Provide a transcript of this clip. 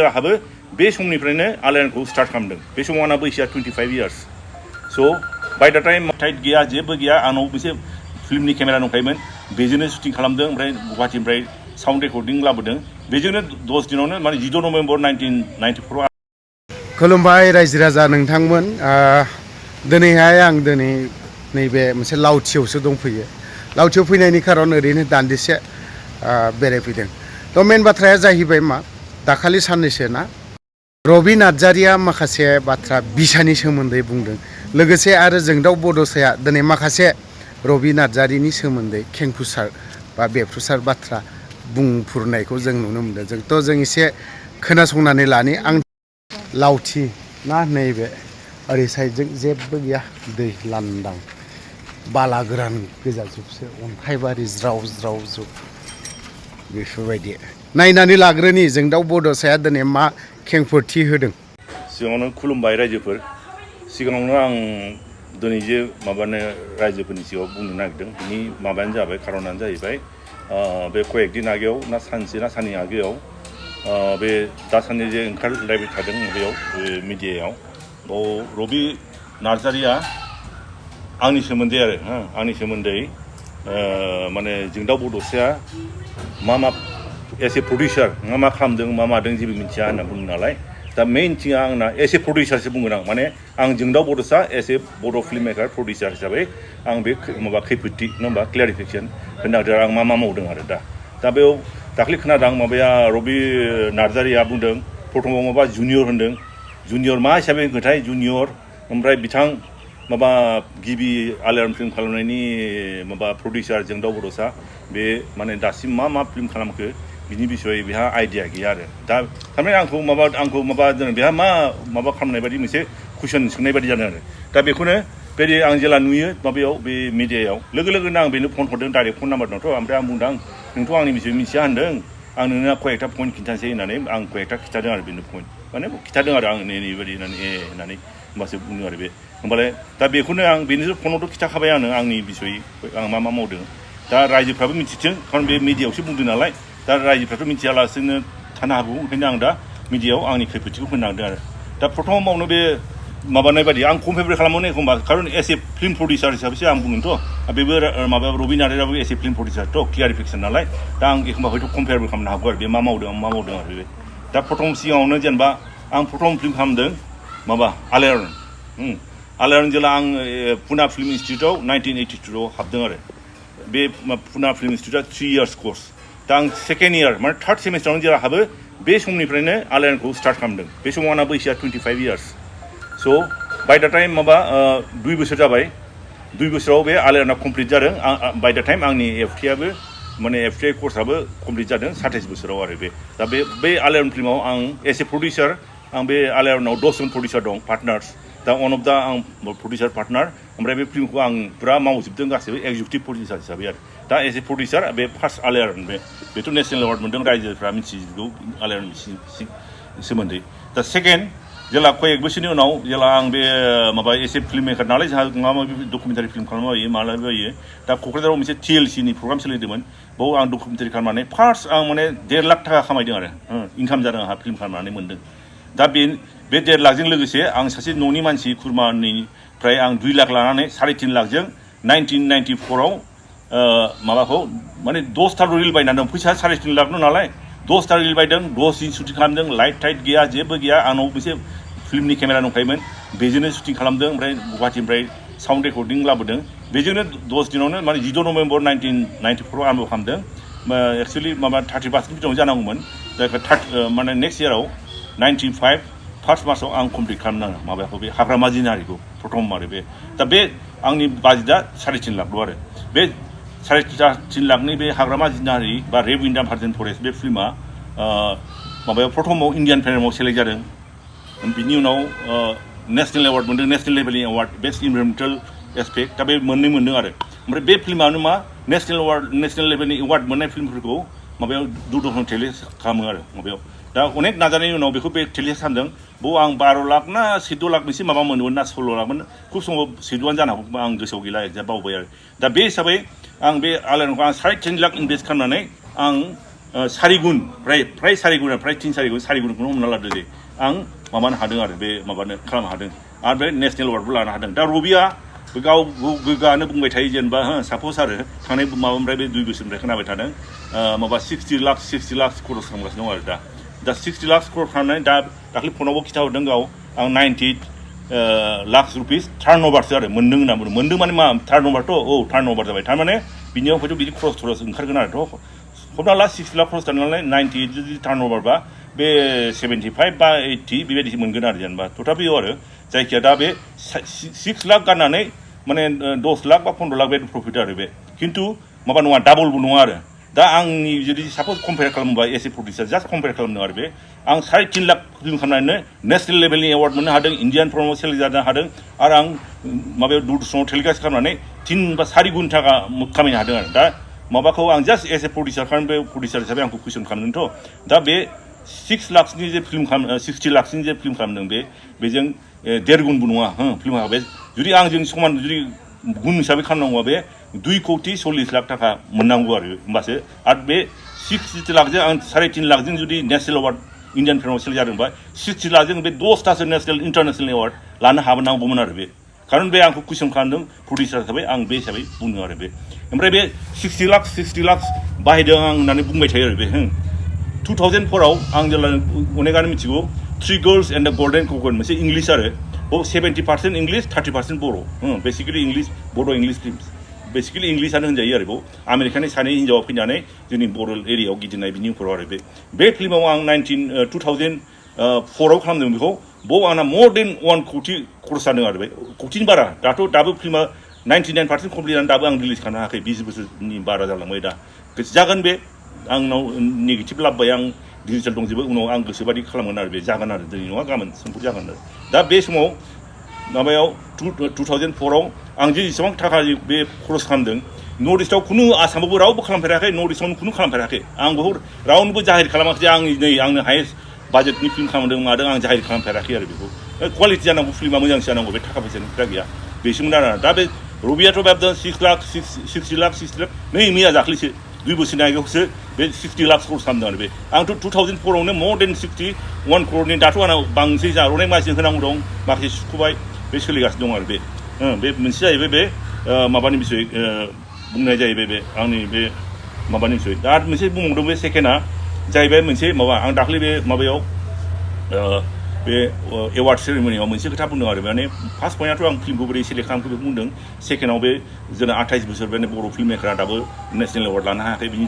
हाबो बे समनिफ्रायनो आलायारनखौ स्टार्ट खालामदों बे समाव आंना बैसोआ 25 years स' बाय दा टाइम टाइट गैया जेबो गैया आंनाव मोनसे फिल्मनि केमेरा दंखायोमोन बेजोंनो शुटिं खालामदों ओमफ्राय गुवाहाटीनिफ्राय साउन्ड रेकर्डिं लाबोदों बेजोंनो 10 दिनावनो माने 16 नभेम्बर 1994 खुलुमबाय रायजो राजा नोंथांमोन दिनैहाय आं नैबे मोनसे लावथियावसो दंफैयो लावथियाव फैनायनि खारन ओरैनो दान्दिसे बेरायफैदों थ' मेन बाथ्राया जाहैबाय मा दाखालि साननैसो ना रबि नार्जारिया माखासे बाथ्रा बिसानि सोमोन्दै बुंदों लोगोसे आरो जोंदाव बड'साया दिनै माखासे रबि नार्जारिनि सोमोन्दै खेंफुसार बा बेफ्रुसार बाथ्रा बुंफुरनायखौ जों नुनो मोनदों जों एसे खोनासंनानै लानि आं लावथि ना नैबे ओरै साइडजों जेबो गैया दै लांदां बाला गोरान गोजाजोबसो अन्थाइबारि ज्राव ज्राव जुब बेफोरबायदि नायनानै लाग्रोनि जोंदाव बड'साया दिनै मा खेंफोरथि होदों सिगाङावनो खुलुमबाय रायजोफोर सिगाङावनो आं दिनै जे माबानो रायजोफोरनि सिगाङाव बुंनो नागिरदों बिनि माबायानो जाबाय खारनानो जाहैबाय बे कयेक दिन आगोयाव ना सानसे ना साननै आगोयाव बे दासान्दि जे ओंखारलायबाय थादों बेयाव मिडियायाव बाव रबि नार्जारिया आंनि सोमोन्दै आरो आंनि सोमोन्दै माने जोंदाव बड'साया मा एस ए प्रडिउसार मा खालामदों मा मादों जेबो मिथिया होनना बुङो नालाय दा मेइन थिंआ आंना एस ए प्रडिउसारसो बुंगोन आं माने आं जोंदाव बड'सा एस ए बड' फिल्म मेकार प्रडिउसार हिसाबै आं बे माबा खैफोदथि नङा होमबा क्लियारिफिकेसन होनो नागिरदों आं मा मावदों आरो दा बेयाव दाख्लै खोनादों माबाया रबि नार्जारिया बुंदों प्रथमाव माबा जुनियर होनदों जुनियर मा हिसाबै होनखोथाय जुनियर ओमफ्राय बिथां माबा गिबि आलायारन फिल्म खालामनायनि माबा प्रडिउसार जोंदाव बड'सा बे माने दासिम मा फिल्म खालामखो बिनि बिसय बेहा आइडिया गैया आरो दा थारमाने आंखौ माबा बेहा माबा खालामनाय बायदि मोनसे कुइसन सोंनाय बायदि जादों आरो दा बेखौनो बे आं जेला नुयो माबायाव बे मिडियायाव लोगोनो आं बेनो फन हरदों डाइरेक्ट फन नाम्बार दंथ' ओमफ्राय आं बुंदों नोंथ' आंनि बिसय मिथिया होनदों आं नोंनो कयेकथा पइन्ट खिन्थानोसै होननानै आं कयेकथा खिन्थादों आरो बेनो पइन्ट माने खिन्थादों आरो आं नैबायदि होननानै होमबासो बुंदों आरो बे होमबालाय दा बेखौनो आं बेनो फनावथ' खिन्थाखाबाय आंनि बिसय आं मा मावदों दा रायजोफ्राबो मिथिथों खारन बे मिडियायावसो बुंदों नालाय दा रायजोफ्राथ' मिथियालासेनो थानो हागौ ओंखायनो आं दा मिडियायाव आंनि खैफोदथिखौ होनो नागिरदों आरो दा प्रथमावनो बे माबानाय बायदि आं कम्पेयार खालामोनो एखम्बा खारन एस ए फिल्म प्रडिउसार हिसाबैसो आं बुंगोनथ' बेबो माबा rabi नार्जारियाबो S A film प्रडिउसारथ' clarification नालाय दा आं एखम्बा हयथ' कम्पेयारबो खालामनो हागौ आरो बे मा मावदों आरो बे दा प्रथम सिगाङावनो जेनेबा आं प्रथम फिल्म खालामदों माबा आलायारन जेला आं पुना फिल्म इन्सटिटिउटआव 1982 हाबदों आरो बे पुना फिल्म इन्सटिटिउटआ 3 years कर्स दा आं सेकेन्ड इयार माने थार्ड सेमिस्टारावनो जेला हाबो बे समनिफ्रायनो आलायारनखौ स्टार्ट खालामदों बे समाव आंना बैसोआ 25 years स' बाय दा टाइम माबा 2 बोसोर जाबाय 2 बोसोराव बे आलायारना कमप्लिट जादों बाय दा टाइम आंनि एफटिआबो माने एफटिआइ कर्सआबो कमप्लिट जादों 27 बोसोराव आरो दा बे आलायारन फिल्माव आं एस ए प्रडिउसार आं बे आलायारनाव 10 जन प्रडिउसार दं पार्टनार्स दा वान अफ दा आं प्रडिउसार पार्टनार ओमफ्राय बे फिल्मखौ आं पुरा मावजोबदों गासैबो एक्जिकिउटिभ प्रडिउसार हिसाबै आरो दा एस ए प्रडिउसार बे फार्स्ट आलायारन बेथ' नेसनेल एवार्ड मोनदों रायजोफ्रा मिथिजोबगौ आलायारननि सोमोन्दै दा सेकेन्ड जेला कयेक बोसोरनि उनाव जेला आं बे माबा एसे फिल्म मेकार नालाय जोंहा माबा माबि डकुमेन्टारि फिल्म खालामबायो मालाबायो दा क'क्राझाराव मोनसे TLCनि प्रग्राम सोलिदोंमोन बाव आं डकुमेन्टारि खालामनानै फार्स्ट आं माने 1.5 लाख थाखा खामायदों आरो इनकाम जादों आंहा फिल्म खालामनानै मोनदों दा बे 1.5 लाखजों लोगोसे आं सासे न'नि मानसि खुरमानिफ्राय आं 2 लाख लानानै 3.5 लाखजों 1994आव माबाखौ माने 10था रिल बायनानै दं फैसा 3.5 लाख नालाय 10था रिल बायदों 10 दिन शुटिं खालामदों लाइट टाइट गैया जेबो गैया आंनाव मोनसे फिल्मनि केमेरा दंखायोमोन बेजोंनो शुटिं खालामदों ओमफ्राय गुवाहाटीनिफ्राय साउन्ड रेकर्डिं लाबोदों बेजोंनो 10 दिनावनो माने 16 नभेम्बर 1994आव आरम्भ खालामदों एक्सुवेलि माबा 31 बिदिनाव जानांगौमोन माने नेक्स्ट इयाराव 95 फार्स्ट मार्चआव आं कमप्लिट खालामनाङो माबाखौ बे हाग्रामा जिनारिखौ प्रथम आरो दा बे आंनि बाजेटआ 3.5 लाखल' आरो बे 3.5 लाखनि बे हाग्रामा जिनारि बा रेड इन्डियान भार्जिन फरेस्ट बे फिल्मा माबायाव प्रथमाव इण्डियान फिल्माव सेलेक्ट जादों बिनि उनाव नेसनेल एवार्ड मोनदों नेसनेल लेभेलनि एवार्ड बेस्ट इनभाइरमेन्टेल एसपेक्ट दा बे मोननै मोनदों आरो ओमफ्राय बे फिल्मानो मा नेसनेल लेभेलनि एवार्ड मोननाय फिल्मफोरखौ माबायाव दूरदर्शन टेलिकास्ट खालामो आरो माबायाव दा अनेक नाजानायनि उनाव बेखौ बे टेलिकास्ट खालामदों बाव आं 12 लाख ना 14 लाख बेसे माबा मोनोमोन ना 16 लाखमोन खुब समाव 14आनो जानो हागौ आं गोसोआव गैला एक्जेक्ट बावबाय आरो दा बे हिसाबै आं बे आलायारनखौ आं 3.5 लाख इनभेस्ट खालामनानै आं सारिगुन फ्राय सारिगुन फ्राय 3-4 गुनखौनो हमना लादो दे आं माबानो हादों आरो बे माबानो खालामनो हादों आरो बे नेसनेल एवार्डबो लानो हादों दा रबिया गाव गोग्गानो बुंबाय थायो जेनेबा सापस आरो थांनाय माबानिफ्राय बे 2 बोसोरनिफ्राय खोनाबाय थादों माबा 60 लाख खरस खालामगासिनो दं आरो दा 60 लाख खरस खालामनानै दा दाख्लै फनावबो खिथाहरदों गाव आं 90 लाख रुपिस टार्नअभारसो आरो मोनदों होनना बुंदों मोनदों माने मा टार्नअभारथ' टार्नअभार जाबाय थारमाने बिनियाव हयथ' बिदि खरस ओंखारगोन आरोथ' हमना ला 60 लाख खरस खालामनानै 90 जुदि टार्नअभारबा बे 75 बा 80 बेबायदिसो मोनगोन आरो जेनेबा तथापियाव आरो जायखिया दा बे 6 लाख गारनानै माने 10 लाख बा 15 लाख बे प्रफिट आरो बे खिन्थु माबा नङा डाबलबो नङा आरो दा आंनि जुदि सापस कम्पेयार खालामोबा S A producer just compare खालामदों आरो बे आं 3.5 लाख फिल्म खालामनानै नेसनेल लेभेलनि एवार्ड मोननो हादों इन्डियान प्रम'आव सेलेक्ट जानो हादों आरो आं माबायाव दूरदर्शनाव टेलिकास्ट खालामनानै 3 बा 4 गुन थाखा खामायनो हादों आरो दा माबाखौ आं जास्ट एस ए प्रडिउसार खालाम बे प्रडिउसार हिसाबै आंखौ कुइसन खालामदोंथ' दा बे 6 लाखनि जे फिल्म 60 लाखनि जे फिल्म खालामदों बेजों 1.5 गुनबो नङा फिल्मा बे जुदि आंजों समान जुदि गुन हिसाबै खालामनांगौबा बे 2 कोटी 40 लाख थाखा मोननांगौ आरो होमबासो आरो बे 60 लाखजों आं 3.5 लाखजों जुदि नेसनेल एवार्ड इन्डियान फिल्माव सेलेक्ट जादोंबा 60 लाखजों बे 10थासो नेसनेल इन्टारनेसनेल एवार्ड लानो हानांगौमोन आरो बे खारन बे आंखौ कुइसन खालामदों प्रडिउसार हिसाबै आं बे हिसाबै बुंदों आरो बे ओमफ्राय बे 60 लाख बाहायदों आं होननानै बुंबाय थायो आरो बे 2004 आव आं जेब्ला अनेकानो मिथिगौ 3 गर्ल्स एन्ड द गल्डेन ककन मोनसे इंलिश आरो 70% इंलिश 30% बर' बेसिकेलि इंलिश बर' इंलिश फिल्म बेसिकेलि इंलिशानो होनजायो आरो बेयाव आमेरिकानि सानै हिन्जावा फैनानै जोंनि बर' एरियायाव गिदिंनाय बिनि उनाव आरो बे फिल्माव आं 2004 आव खालामदों बेखौ बाव आंना मोर देन 1 कोटी खरस जादों आरो बे कोटीनि बारा दाबो फिल्मा 99% कमप्लिट जानानै दाबो आं रिलिज खालामनो हायाखै 20 बोसोरनि बारा जालांबाय दा जागोन बे आंनाव नेगेटिभ लाबोबाय आं डिजिटेल दंजोबो उनाव आं गोसोबादि खालामगोन आरो बे जागोन आरो दिनै नङा गाबोन समफोर जागोन आरो दा बे समाव माबायाव 2004 आव आं जे जेसेबां थाखा बे खरस खालामदों नर्थ इस्टआव खुनु आसामावबो रावबो खालामफेराखै नर्थ इस्टआवनो खुनु खालामफेराखै आं बहुत रावनोबो जाहिर खालामाखै आं नै आंनो हायेस्ट बाजेटनि फिल्म खालामदों मादों आं जाहिर खालामफेराखै आरो बेखौ क्वालिटि जानांगौ फिल्मा मोजांसो जानांगौ बे थाखा फैसानि खोथा गैया बेसोमोन आरो दा बे रबियाथ' बाबदों 60 लाख नै मैया दाख्लैसो 2 बोसोरनि आगोलावसो बे 60 लाख खरस खालामदों आरो बे आंथ' 2004 आवनो मोर देन 61 crore दाथ' आंनाव बांसिन जारनाय मानसिजों होनांगौ दं माखासे सुख'बाय बे सोलिगासिनो दं आरो बे मोनसे जाहैबाय बे माबानि बिसय बुंनाय जाहैबाय बे आंनि बे माबानि बिसय दा मोनसे बुंबावदों बे सेकेन्डआ जाहैबाय मोनसे माबा आं दाख्लै बे माबायाव बे एवार्ड सेरेमनियाव मोनसे खोथा बुंदों आरो माने फार्स्ट पइन्टआथ' आं फिल्मखौ बोरै सेलेक्ट खालामखो बेखौ बुंदों सेकेन्डआव बे जोंना 28 बोसोर बे बर' फिल्म मेकारा दाबो नेसनेल एवार्ड लानो हायाखै बिनि